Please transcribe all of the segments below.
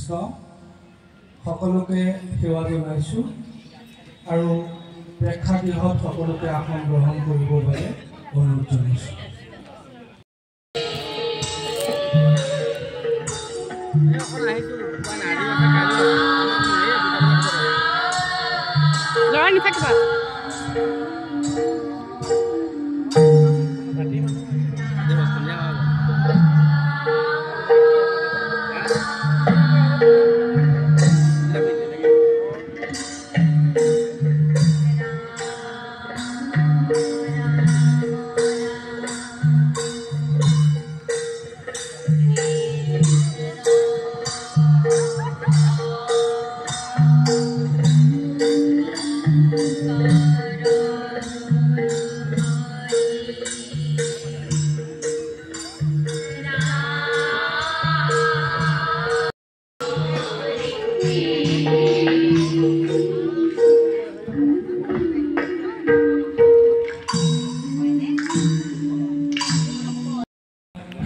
কৃষ্ণ। সকলোকে সেৱা জনাইছোঁ আৰু প্ৰেক্ষাগৃহত সকলোকে আসন গ্ৰহণ কৰিবৰ বাবে অনুৰোধ জনাইছোঁ।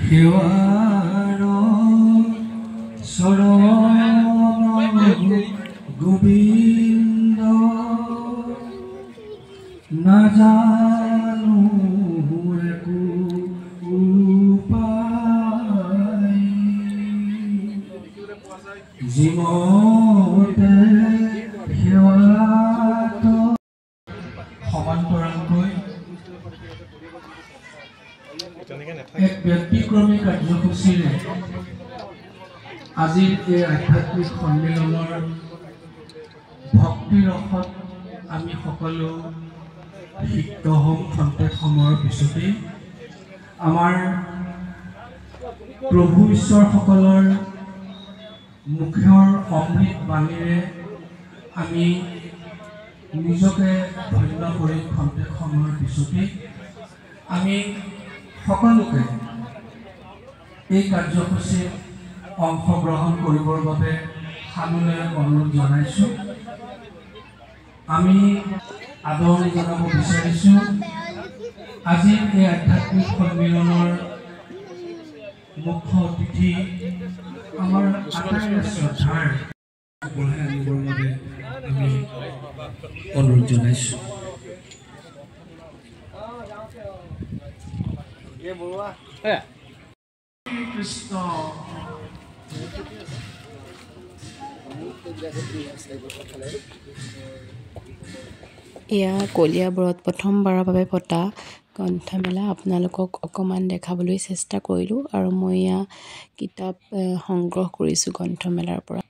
সেৱাৰ চৰণ গোবিন্দ নাজানো একো উপায়, যিমতে সেৱাত সমান্তৰালকৈ এক ব্যতিক্ৰমী কাৰ্যসূচীৰে আজিৰ এই আধ্যাত্মিক সন্মিলনৰ ভক্তিৰসত আমি সকলো সিক্ত হ'ম। খন্তেক সময়ৰ পিছতেই আমাৰ প্ৰভু ঈশ্বৰসকলৰ মুখৰ অমৃত বাণীৰে আমি নিজকে ধন্য কৰিম। খন্তেক সময়ৰ পিছতেই আমি সকলোকে এই কাৰ্যসূচীত অংশগ্ৰহণ কৰিবৰ বাবে সানুনয়ে অনুৰোধ জনাইছোঁ। আমি আদৰণি জনাব বিচাৰিছোঁ আজিৰ এই আধ্যাত্মিক সন্মিলনৰ মুখ্য অতিথি আমাৰ আটাইৰে শ্ৰদ্ধাৰ আগবঢ়াই আনিবৰ বাবে আমি অনুৰোধ জনাইছোঁ। কৃষ্ণ। এয়া কলিয়াবৰত প্ৰথমবাৰৰ বাবে পতা গ্ৰন্থমেলা আপোনালোকক অকণমান দেখাবলৈ চেষ্টা কৰিলোঁ আৰু মই এয়া কিতাপ সংগ্ৰহ কৰিছোঁ গ্ৰন্থমেলাৰ পৰা।